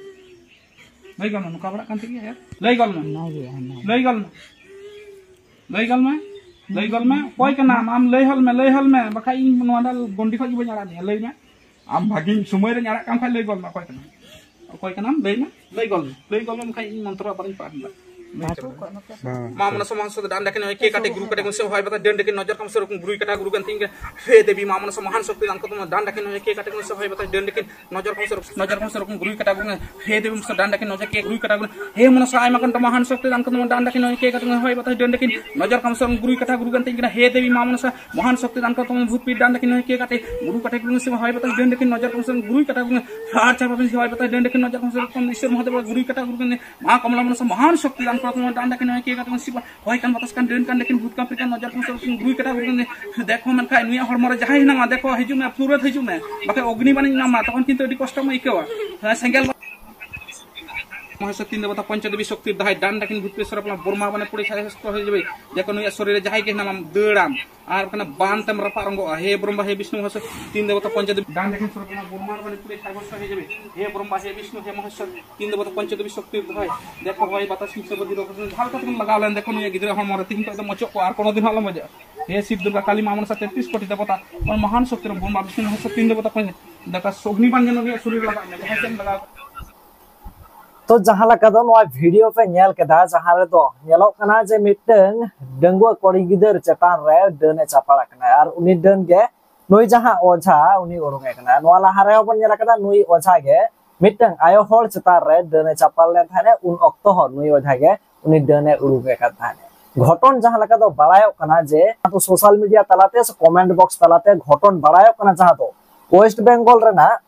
ᱞᱟᱹᱭ ᱜᱚᱞ ᱢᱮ᱾ ᱱᱚᱝᱠᱟ ᱵᱟᱲᱟᱜ ᱠᱟᱱ ᱛᱮᱜᱮ ᱟᱭᱟᱜ᱾ ᱞᱟᱹᱭ ᱜᱚᱞ ᱢᱮ᱾ ᱚᱱᱟᱜᱮ, ᱚᱱᱟᱜᱮ᱾ ᱞᱟᱹᱭ ᱜᱚᱞ ᱢᱮ᱾ ᱞᱟᱹᱭ ᱜᱚᱞ ᱢᱮ᱾ ᱞᱟᱹᱭ ᱜᱚᱞ ᱢᱮ᱾ ᱚᱠᱚᱭ ᱠᱟᱱᱟᱢ? ᱟᱢ ᱞᱟᱹᱭ ᱦᱚᱞ ᱢᱮ, ᱞᱟᱹᱭ ᱦᱚᱞ ᱢᱮ᱾ ᱵᱟᱠᱷᱟᱡ ᱤᱧ ᱱᱚᱣᱟ ᱰᱟᱞ ᱜᱚᱱᱰᱤ ᱠᱷᱚᱡ ᱜᱮ ᱵᱟᱹᱧ ᱟᱲᱟᱜ ᱢᱮᱭᱟ᱾ ᱞᱟᱹᱭ ᱢᱮ᱾ ᱟᱢ ᱵᱷᱟᱹᱜᱤ ᱥᱚᱢᱚᱭ ᱨᱮᱧ ᱟᱲᱟᱜ ᱠᱟᱢ ᱠᱷᱟᱡ ᱞᱟᱹᱭ ᱜᱚᱞ ᱢᱮ᱾ ᱚᱠᱚᱭ ᱠᱟᱱᱟᱢ? ᱚᱠᱚᱭ ᱠᱟᱱᱟᱢ? ᱞᱟᱹᱭ ᱢᱮ᱾ ᱞᱟᱹᱭ ᱜᱚᱞ ᱢᱮ᱾ ᱞᱟᱹᱭ ᱜᱚᱞ ᱢᱮ, ᱵᱟᱠᱷᱟᱡ ᱤᱧ ᱢᱚᱱᱛᱨᱚ ᱵᱟᱹᱧ ᱯᱟᱴᱷ ᱮᱫᱟ᱾ ᱢᱟ ᱢᱚᱱᱥᱟ ᱢᱚᱦᱟᱱ ᱥᱚᱠᱛᱤ ᱰᱟᱱ ᱰᱟᱹᱠᱤᱱ ᱦᱚᱭ ᱠᱮ ᱠᱟᱴᱮ ᱜᱩᱨᱩ ᱠᱟᱴᱮ ᱜᱩᱱ ᱥᱮ ᱦᱚᱭ ᱵᱟᱛᱟ ᱰᱟᱹᱱ ᱰᱟᱹᱠᱤᱱ ᱱᱚᱡᱚᱨ ᱠᱟᱢ ᱥᱮ ᱨᱚᱠᱚᱢ ᱜᱩᱨᱩᱭ ᱠᱟᱴᱟ ᱜᱩᱨᱩ ᱜᱟᱱ ᱛᱤᱧ ᱜᱮ ᱦᱮ ᱫᱮᱵᱤ ᱢᱟ ᱢᱚᱱᱥᱟ ᱢᱚᱦᱟᱱ ᱥᱚᱠᱛᱤ ᱰᱟᱱ ᱠᱚ ᱛᱚᱢᱟ ᱰᱟᱱ ᱰᱟᱹᱠᱤᱱ ᱦᱚᱭ ᱠᱮ ᱠᱟᱴᱮ ᱜᱩᱱ ᱥᱮ ᱦᱚᱭ ᱵᱟᱛᱟ ᱰᱟᱹᱱ ᱰᱟᱹᱠᱤᱱ ᱱᱚᱡᱚᱨ ᱠᱟᱢ ᱥᱮ ᱨᱚᱠᱚᱢ ᱜᱩᱨᱩᱭ ᱠᱟᱴᱟ ᱜᱩᱨᱩ ᱜᱟᱱ ᱦᱮ ᱫᱮᱵᱤ ᱢᱚᱱᱥᱟ ᱰᱟᱱ ᱰᱟᱹᱠᱤᱱ ᱱᱚᱡᱚᱨ ᱠᱮ ᱜᱩᱨᱩᱭ ᱠᱟᱴᱟ ᱜᱩᱨᱩ ᱜᱟᱱ ᱦᱮ ᱢᱚᱱᱥᱟ ᱟᱭᱢᱟ ᱠᱟᱱ ᱛᱟᱢᱟ ᱢᱚᱦᱟᱱ ᱥᱚᱠᱛᱤ ᱰᱟᱱ ᱠᱚ ᱛᱚᱢᱟ ᱰᱟᱱ ᱰᱟᱹᱠᱤᱱ ᱦᱚᱭ ᱠᱮ ᱠᱟᱴᱮ ᱜᱩᱨᱩ ᱦᱚᱭ ᱵᱟᱛᱟ ᱰᱟᱹᱱ ᱰᱟᱹᱠᱤᱱ ᱱᱚᱡᱚᱨ ᱠᱟᱢ ᱥᱮ ᱨᱚᱠᱚᱢ ᱜᱩᱨᱩᱭ ᱠᱟᱴᱟ ᱜᱩᱨᱩ ᱜᱟᱱ ᱛᱤᱧ ᱜᱮ ᱦᱮ ᱫᱮᱵᱤ ᱢᱟ ᱢᱚᱱᱥᱟ ᱢᱚᱦᱟᱱ ᱥᱚᱠᱛᱤ ᱰᱟᱱ ᱠᱚ ᱛᱚᱢᱟ ᱵᱷᱩᱛ ᱯᱤ ᱰᱟᱱ ᱰᱟᱹᱠᱤᱱ ᱦᱚᱭ ᱠᱮ ᱠᱟᱴᱮ ᱜᱩᱨᱩ ᱠᱟᱴᱮ ᱜᱩᱨᱩ ᱥᱮ ᱦᱚᱭ ᱵᱟᱛᱟ ᱰᱟᱹᱱ ᱰᱟᱹᱠᱤᱱ ᱱᱚᱡᱚᱨ ᱠᱟᱢ ᱥᱮ ᱨᱚᱠᱚᱢ ᱜᱩᱨᱩᱭ ᱠᱟᱴᱟ ᱜᱩᱨᱩ ᱜᱟᱱ ᱟᱨ ᱪᱟᱨ ᱵᱟᱛᱟ ᱦᱚᱭ ᱵᱟᱛᱟ ᱰᱟᱹᱱ ᱰᱟᱹᱠᱤᱱ ᱱᱚᱡᱚᱨ ᱠᱟᱢ ᱥᱮ ᱨᱚᱠᱚᱢ ᱤᱥᱚᱨ ᱢᱚᱦᱟᱫᱮᱵ ᱜᱩᱨᱩᱭ ᱠᱟᱴᱟ ᱜᱩᱨᱩ ᱜᱟᱱ ᱢᱟ ᱠᱚᱢᱞᱟ ᱢᱚᱱᱥᱟ ᱢᱚᱦᱟᱱ ᱥᱚᱠᱛᱤ ᱰᱟᱱ ᱠᱚ ᱛᱚᱢᱟ ᱰᱟᱱ ᱰᱟᱹᱠᱤᱱ ᱦᱚᱭ ᱠᱮ ᱠᱟᱴᱮ ᱜᱩᱨᱩ ᱥᱤᱵᱟ ᱦᱚᱭ ᱠᱟᱱ ᱵᱟᱛᱟᱥ ᱠᱟᱱ ᱰᱟᱹᱱ ᱠᱟᱱ ᱰᱟᱹᱠᱤᱱ ᱵᱷᱩᱛ ᱠᱟᱱ ᱯᱤᱨ ᱠᱟᱱ ᱱᱚᱡᱚᱨ ᱠᱟᱢ ᱥᱮ ᱨᱚᱠᱚᱢ ᱜᱩᱨᱩᱭ ᱠᱟᱴᱟ ᱜᱩᱨᱩ ᱜᱟᱱ ᱫᱮᱠᱷᱚ ᱢᱮᱱᱠᱷᱟᱱ ᱱᱩᱭᱟᱜ ᱦᱚᱲᱢᱚ ᱨᱮ ᱡᱟᱦᱟᱸᱭ ᱦᱮᱱᱟᱢᱟ ᱫᱮᱠᱷᱚ ᱦᱤᱡᱩᱜ ᱢᱮ ᱯᱩᱨᱟᱹ ᱦᱤᱡᱩᱜ ᱢᱮ ᱵᱟᱠᱷᱟᱡ ᱚᱜᱽᱱᱤ ᱵᱟᱱᱤᱧ ᱧᱟᱢᱟ ᱛᱚᱠᱷᱚᱱ ᱠᱤᱱᱛᱩ ᱟᱹᱰᱤ ᱠᱚᱥᱴᱚᱢ ᱟᱹᱭᱠᱟᱹᱣᱟ ᱥᱮᱸᱜᱮᱞ ᱢᱚᱦᱮᱥᱚᱨ ᱛᱤᱱ ᱫᱮᱵᱚᱛᱟ ᱯᱚᱧᱪᱚᱫᱮᱵᱤ ᱥᱚᱠᱛᱤ ᱫᱟᱦᱟᱭ ᱰᱟᱱ ᱰᱟᱹᱠᱤᱱ ᱵᱷᱩᱛ ᱯᱮᱥᱚᱨ ᱟᱯᱱᱟ ᱵᱚᱨᱢᱟ ᱵᱟᱱᱮ ᱯᱩᱲᱤ ᱥᱟᱭ ᱦᱚᱥᱛᱚ ᱦᱚᱭ ᱡᱟᱵᱮ ᱡᱮᱠᱚ ᱱᱩᱭᱟᱜ ᱥᱚᱨᱤᱨ ᱨᱮ ᱡᱟᱦᱟᱸᱭ ᱜᱮ ᱦᱮᱱᱟᱢᱟ ᱫᱟᱹᱲᱟᱢ ᱟᱨ ᱠᱟᱱᱟ ᱵᱟᱱ ᱛᱮᱢ ᱨᱟᱯᱟᱜ ᱨᱚᱝᱜᱚᱜᱼᱟ᱾ ᱦᱮ ᱵᱨᱚᱦᱢᱟ ᱦᱮ ᱵᱤᱥᱱᱩ ᱢᱚᱦᱮᱥᱚᱨ ᱛᱤᱱ ᱫᱮᱵᱚᱛᱟ ᱯᱚᱧᱪᱚᱫᱮᱵᱤ ᱰᱟᱱ ᱰᱟᱹᱠᱤᱱ ᱥᱚᱨᱚᱯ ᱟᱯᱱᱟ ᱵᱚᱨᱢᱟ ᱵᱟᱱᱮ ᱯᱩᱲᱤ ᱥᱟᱭ ᱦᱚᱥᱛᱚ ᱦᱚᱭ ᱡᱟᱵᱮ ᱦᱮ ᱵᱨᱚᱦᱢᱟ ᱦᱮ ᱵᱤᱥᱱᱩ ᱦᱮ ᱢᱚᱦᱮᱥᱚᱨ ᱛᱤᱱ ᱫᱮᱵᱚᱛᱟ ᱯᱚᱧᱪᱚᱫᱮᱵᱤ ᱥᱚᱠᱛᱤ ᱫᱟᱦᱟᱭ ᱫᱮᱠᱚ ᱦᱚᱭ ᱵᱟᱛᱟᱥ ᱠᱤᱱ ᱥᱚᱨᱵᱚ ᱫᱤᱱ ᱡᱟᱦᱟᱸ ᱞᱮᱠᱟ ᱛᱮᱵᱚᱱ ᱞᱟᱜᱟᱣ ᱞᱮᱱ ᱫᱮᱠᱚ ᱱᱩᱭᱟᱜ ᱜᱤᱫᱽᱨᱟᱹ ᱦᱚᱲᱢᱚ ᱨᱮ ᱛᱤᱦᱤᱧ ᱠᱷᱚᱱ ᱫᱚ ᱢᱚᱪᱚᱜ ᱠᱚ ᱟᱨ ᱠᱳᱱᱳ ᱫᱤᱱ ᱦᱚᱸ ᱟᱞᱚᱢ ᱚᱡᱚᱜᱼᱟ᱾ ᱦᱮ ᱥᱤᱵ ᱫᱩᱨᱜᱟ ᱠᱟᱞᱤ ᱢᱟ ᱢᱚᱱᱥᱟ ᱛᱮᱛᱨᱤᱥ ᱠᱳᱴᱤ ᱫᱮᱵᱚᱛᱟ ᱢᱚᱦᱟᱱ ᱥᱚᱠᱛᱤ ᱨᱮ ᱵᱨᱚᱦᱢᱟ ᱵᱤᱥᱱᱩ ᱢᱚᱦᱮᱥᱚᱨ ᱛᱤᱱ ᱫᱮᱵᱚᱛᱟ ᱯᱚᱧᱪᱚ ᱫᱮᱠᱟ ᱥᱚᱜᱽᱱᱤ ᱵᱟᱝ ᱡᱮᱱᱚ ᱱᱩᱭᱟᱜ ᱥᱚᱨᱤᱨ ᱞᱟᱜᱟᱜ ᱢᱮ ᱡᱟᱦᱟᱸ ᱥᱮᱫ ᱞᱟᱜᱟᱣ ᱛᱚ ᱡᱟᱦᱟᱸ ᱞᱮᱠᱟ ᱫᱚ ᱱᱚᱣᱟ ᱵᱷᱤᱰᱤᱭᱳ ᱯᱮ ᱧᱮᱞ ᱠᱮᱫᱟ, ᱡᱟᱦᱟᱸ ᱨᱮᱫᱚ ᱧᱮᱞᱚᱜ ᱠᱟᱱᱟ ᱡᱮ ᱢᱤᱫᱴᱟᱝ ᱰᱟᱺᱜᱩᱣᱟᱹ ᱠᱩᱲᱤ ᱜᱤᱫᱟᱹᱨ ᱪᱮᱛᱟᱱ ᱨᱮ ᱰᱟᱹᱱ ᱮ ᱪᱟᱯᱟᱲ ᱟᱠᱟᱱᱟ, ᱟᱨ ᱩᱱᱤ ᱰᱟᱹᱱ ᱜᱮ ᱱᱩᱭ ᱡᱟᱦᱟᱸ ᱚᱡᱷᱟ ᱩᱱᱤ ᱩᱨᱩᱢᱮ ᱠᱟᱱᱟ᱾ ᱱᱚᱣᱟ ᱞᱟᱦᱟ ᱨᱮᱦᱚᱸ ᱵᱚᱱ ᱧᱮᱞ ᱟᱠᱟᱫᱟ, ᱱᱩᱭ ᱚᱡᱷᱟ ᱜᱮ ᱢᱤᱫᱴᱟᱝ ᱟᱭᱳ ᱦᱚᱲ ᱪᱮᱛᱟᱱ ᱨᱮ ᱰᱟᱹᱱ ᱮ ᱪᱟᱯᱟᱲ ᱞᱮᱱ ᱛᱟᱦᱮᱸᱫ, ᱩᱱ ᱚᱠᱛᱚ ᱦᱚᱸ ᱱᱩᱭ ᱚᱡᱷᱟ ᱜᱮ ᱩᱱᱤ ᱰᱟᱹᱱ ᱮ ᱩᱨᱩᱢᱮ ᱠᱟᱱ ᱛᱟᱦᱮᱸᱫ᱾ ᱜᱷᱚᱴᱚᱱ ᱡᱟᱦᱟᱸ ᱞᱮᱠᱟ ᱫᱚ ᱵᱟᱲᱟᱭᱚᱜ ᱠᱟᱱᱟ ᱡᱮ ᱥᱳᱥᱟᱞ ᱢᱤᱰᱤᱭᱟ ᱛᱟᱞᱟᱛᱮ ᱥᱮ ᱠᱚᱢᱮᱱᱴ ᱵᱚᱠᱥ ᱛᱟᱞᱟᱛᱮ ᱜᱷᱚᱴᱚᱱ ᱵᱟᱲᱟᱭᱚᱜ ᱠᱟᱱᱟ, ᱡᱟᱦᱟᱸ ᱫᱚ ᱳᱭᱮᱥᱴ ᱵᱮᱝᱜᱚᱞ ᱨᱮᱱᱟᱜ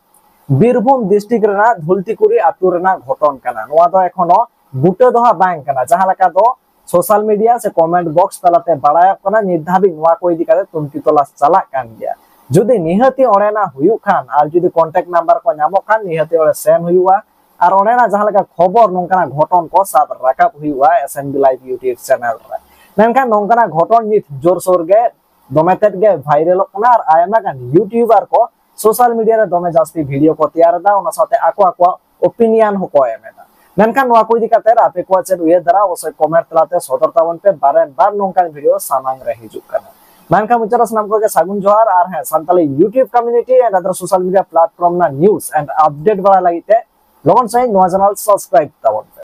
ᱵᱤᱨᱵᱷᱩᱢ ᱰᱤᱥᱴᱨᱤᱠᱴ ᱨᱮᱱᱟᱜ ᱫᱷᱩᱞᱛᱤᱠᱩᱨᱤ ᱟᱹᱛᱩ ᱨᱮᱱᱟᱜ ᱜᱷᱚᱴᱚᱱ ᱠᱟᱱᱟ᱾ ᱱᱚᱣᱟ ᱫᱚ ᱮᱠᱷᱚᱱᱳ ᱵᱩᱴᱟᱹ ᱫᱚ ᱦᱟᱸᱜ ᱵᱟᱝ ᱠᱟᱱᱟ᱾ ᱡᱟᱦᱟᱸ ᱞᱮᱠᱟ ᱫᱚ ᱥᱳᱥᱟᱞ ᱢᱤᱰᱤᱭᱟ ᱥᱮ ᱠᱚᱢᱮᱱᱴ ᱵᱚᱠᱥ ᱛᱟᱞᱟᱛᱮ ᱵᱟᱲᱟᱭᱚᱜ ᱠᱟᱱᱟ, ᱱᱤᱛ ᱫᱷᱟᱹᱵᱤᱡ ᱱᱚᱣᱟ ᱠᱚ ᱤᱫᱤ ᱠᱟᱛᱮ ᱛᱩᱱᱠᱷᱤ ᱛᱚᱞᱟᱥ ᱪᱟᱞᱟᱜ ᱠᱟᱱ ᱜᱮᱭᱟ᱾ ᱡᱩᱫᱤ ᱱᱤᱦᱟᱹᱛᱤ ᱚᱸᱰᱮᱱᱟᱜ ᱦᱩᱭᱩᱜ ᱠᱷᱟᱱ ᱟᱨ ᱡᱩᱫᱤ ᱠᱚᱱᱴᱟᱠᱴ ᱱᱟᱢᱵᱟᱨ ᱠᱚ ᱧᱟᱢᱚᱜ ᱠᱷᱟᱱ ᱱᱤᱦᱟᱹᱛᱤ ᱚᱸᱰᱮ ᱥᱮᱱ ᱦᱩᱭᱩᱜᱼᱟ᱾ ᱟᱨ ᱚᱸᱰᱮᱱᱟᱜ ᱡᱟᱦᱟᱸ ᱞᱮᱠᱟ ᱠᱷᱚᱵᱚᱨ ᱱᱚᱝᱠᱟᱱᱟᱜ ᱜᱷᱚᱴᱚᱱ ᱠᱚ ᱥᱟᱵ ᱨᱟᱠᱟᱵ ᱦᱩᱭᱩᱜᱼᱟ S N B live YouTube channel ᱨᱮ᱾ ᱢᱮᱱᱠᱷᱟᱱ ᱱᱚᱝᱠᱟᱱᱟᱜ ᱜᱷᱚᱴᱚᱱ ᱱᱤᱛ ᱡᱳᱨᱥᱳᱨ ᱜᱮ ᱫᱚᱢᱮ ᱛᱮᱫ ᱜᱮ ᱵᱷᱟᱭᱨᱟᱞᱚᱜ ᱠᱟᱱᱟ ᱟᱨ ᱟᱭᱢᱟ ᱜᱟᱱ ᱭᱩᱴᱤᱭᱩᱵᱟᱨ ᱠᱚ ᱥᱳᱥᱟᱞ ᱢᱤᱰᱤᱭᱟ ᱨᱮ ᱫᱚᱢᱮ ᱡᱟᱹᱥᱛᱤ ᱵᱷᱤᱰᱤᱭᱳ ᱠᱚ ᱛᱮᱭᱟᱨ ᱮᱫᱟ, ᱚᱱᱟ ᱥᱟᱶᱛᱮ ᱟᱠᱚ ᱟᱠᱚᱣᱟᱜ ᱳᱯᱤᱱᱤᱭᱟᱱ ᱦᱚᱸᱠᱚ ᱮᱢ ᱮᱫᱟ᱾ ᱢᱮᱱᱠᱷᱟᱱ ᱱᱚᱣᱟ ᱠᱚ ᱤᱫᱤ ᱠᱟᱛᱮ ᱟᱯᱮ ᱠᱚᱣᱟᱜ ᱪᱮᱫ ᱩᱭᱦᱟᱹᱨ ᱫᱷᱟᱨᱟ ᱚᱵᱚᱥᱥᱳᱭ ᱠᱚᱢᱮᱱᱴ ᱛᱟᱞᱟᱛᱮ ᱥᱚᱫᱚᱨ ᱛᱟᱵᱚᱱ ᱯᱮ, ᱵᱟᱨᱮᱱ ᱵᱟᱨ ᱱᱚᱝᱠᱟᱱ ᱵᱷᱤᱰᱤᱭᱳ ᱥᱟᱢᱟᱝ ᱨᱮ ᱦᱤᱡᱩᱜ ᱠᱟᱱᱟ᱾ ᱢᱮᱱᱠᱷᱟᱱ ᱢᱩᱪᱟᱹᱫ ᱨᱮ ᱥᱟᱱᱟᱢ ᱠᱚᱜᱮ ᱥᱟᱹᱜᱩᱱ ᱡᱚᱦᱟᱨ, ᱟᱨ ᱦᱮᱸ, Santali YouTube community and other social media platform ᱨᱮᱱᱟᱜ ᱱᱤᱭᱩᱡᱽ and ᱟᱯᱰᱮᱴ ᱵᱟᱲᱟᱭ ᱞᱟᱹᱜᱤᱫ ᱛᱮ ᱞᱚᱜᱚᱱ ᱥᱟᱺᱦᱤᱡ ᱱᱚᱣᱟ ᱪᱮᱱᱮᱞ ᱥᱟᱵᱥᱠᱨᱟᱭᱤᱵ ᱛᱟᱵᱚᱱ ᱯᱮ᱾